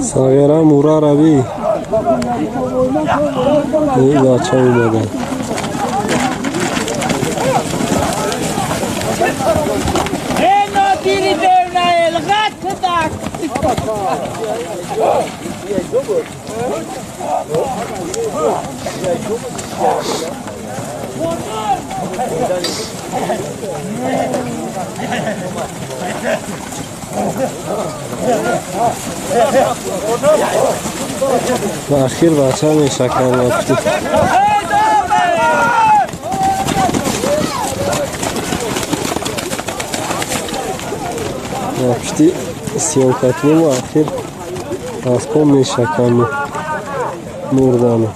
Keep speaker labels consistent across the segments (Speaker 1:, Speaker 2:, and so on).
Speaker 1: Сағира мура рави. Ин бача омада. Ва ахир бача мешакан вақти. Вақти съёмкакунем ахир аспо мешакану мурдану.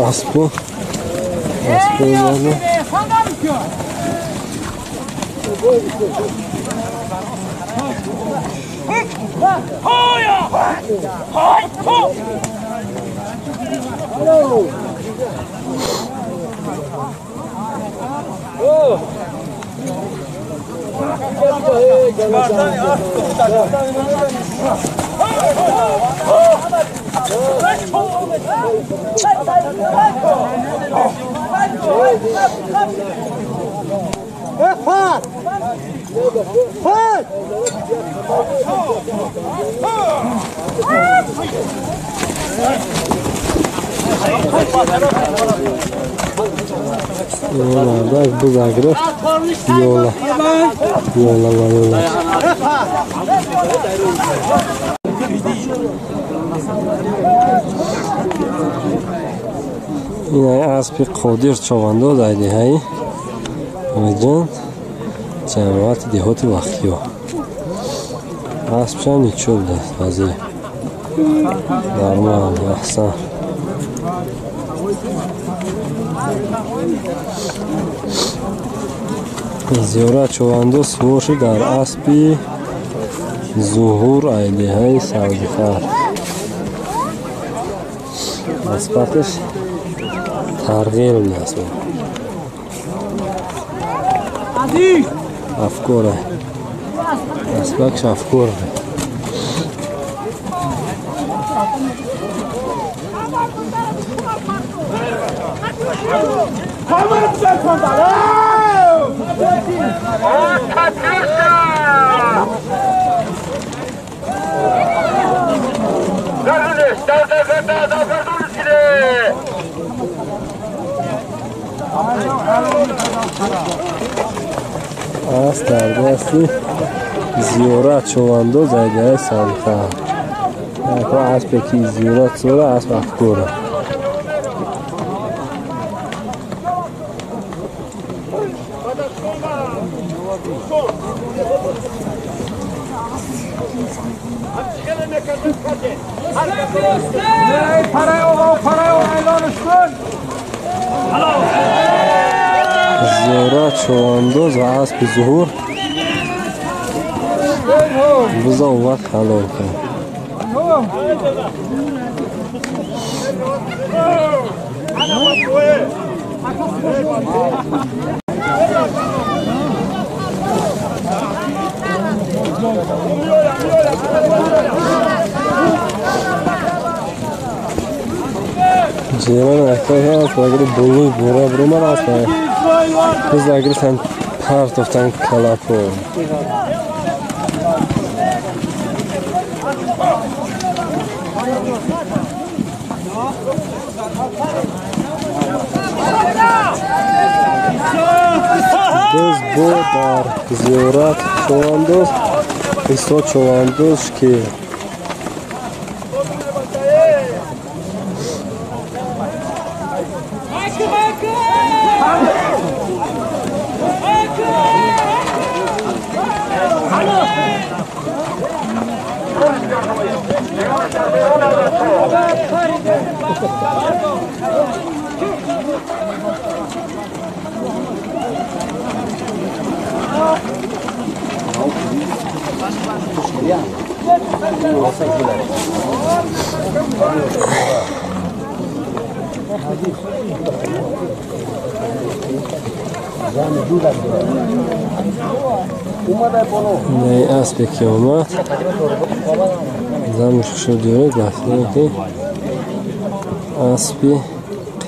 Speaker 1: Аспо аспо омада. Мардак буза гирифт, ёла ёла ва ёла. Ин аспи Қодир човандоз айдиҳаи Омидҷон, ҷамоати деҳоти Вахтиё. Аспшам ничо будааст, вазъи нормал, аҳсан. Зиёрат човандоз сувор шуд дар аспи Зуҳур айдиҳаи Савдихар. Аспакаш тарғир будааст. Афкора. Аспакш афкор. Аст дар дасти зиёрат човандоз айдиҳаи Савдихар. Аспе ки зиёрат сувора, асп афкора. Зиёрат човандоз ва аспи Зуҳур буза овард ҳалол кард. Ҷеран ака агри болои бора биромад аст. Биз агрифтан партофтан калапо. Дӯз бо дар зиёрат човандоз Исо човандоз ки Не аспе ки омад замуш шуд дорад рафтан ки аспи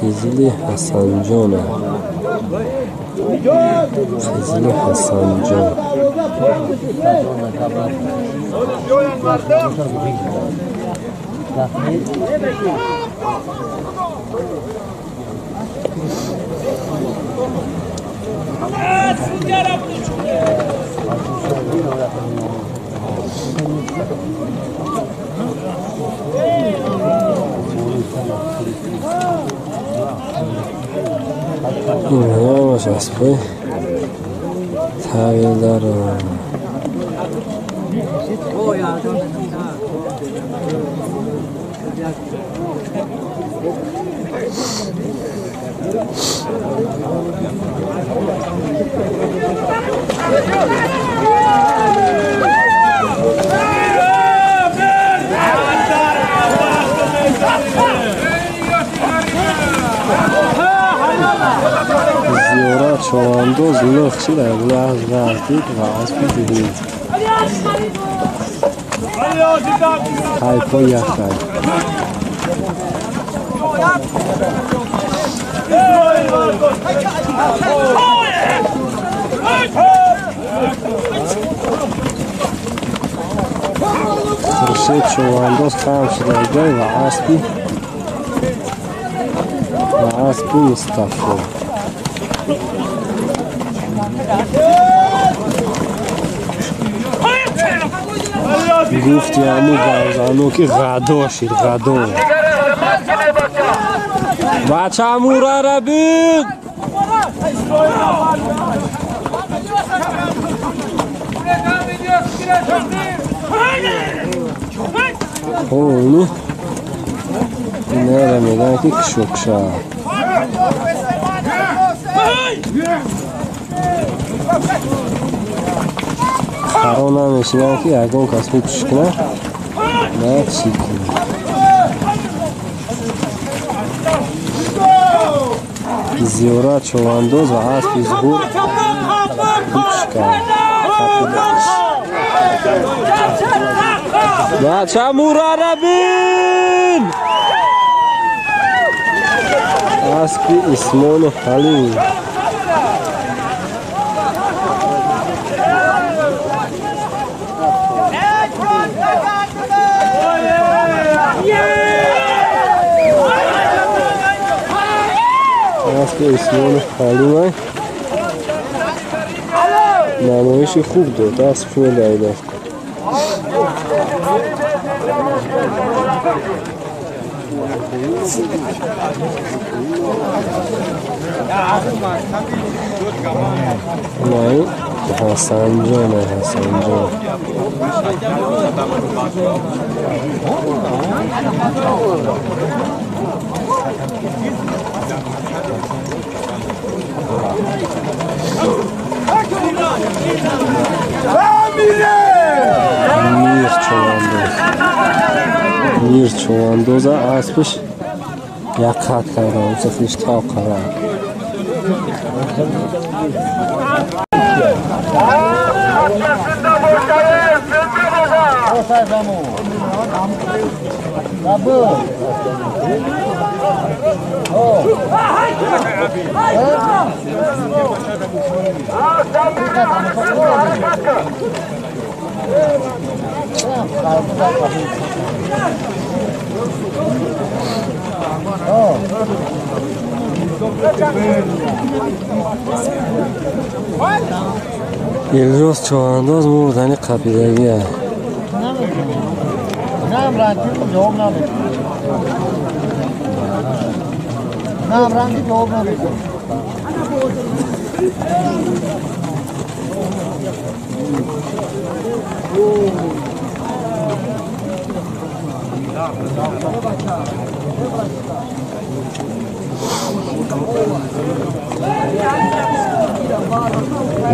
Speaker 1: Қизили Ҳасанҷона. Қизили Ҳасанҷон. Инҳамаш аспҳои тавилдарон. Зиёрат човандоз лих шуда лағз ғалтид ва аспи дидид. Хайпо яхай. Хуршед човандоз хам шуда ва аспи Мустафо. Гуфти аму гавзану ки ғадо шид ғадо. Бача мурара бин! Хо, инара мегӯянд ки кушокша. Харо намешинанд ки ягон кас мекушш кунад, на чӣ кунад. Зиёрат човандоз ва аспи зуҳур кӯч кард. Бача мурара бин! Аспи Исмону Ҳалим. Аспи Исмону Ҳалима намоиши хуб дод, асп медавидад. Не, Ҳасанҷон, Ҳасанҷон. Мир човандоз. Мир човандоза аспаш як қат карда, сафиш тав карда. Илёс чоҳандоз мурдани қапидагия.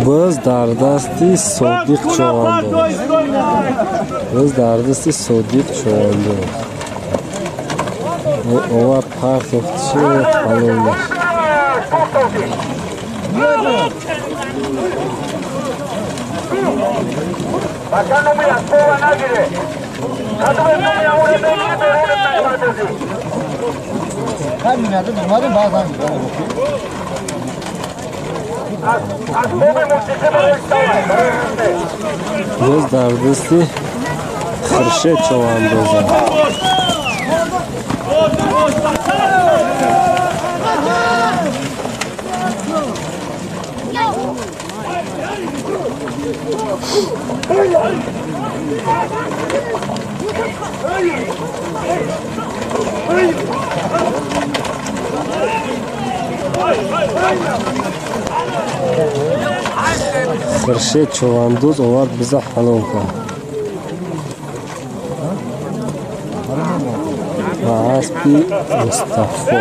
Speaker 1: Боз дар дасти Содиқ чоҳандоз. Боз дар дасти Содиқ чоҳандоз. Овар партофтши ҳалолаш. Боз дар дасти Хуршед чоҳандоза. Хуршед чоҳандоз овард биза ҳалол кард. Ва аспи Мустафо.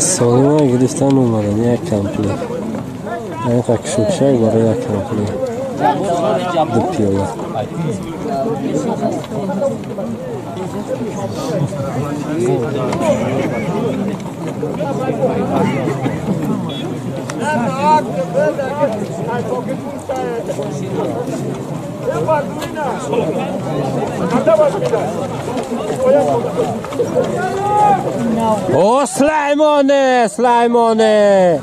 Speaker 1: Солима гирифтан омадан як комплект. Ин кушукшак барои як комплект. Ду пиёла. О, Сулаймоне, Сулаймоне!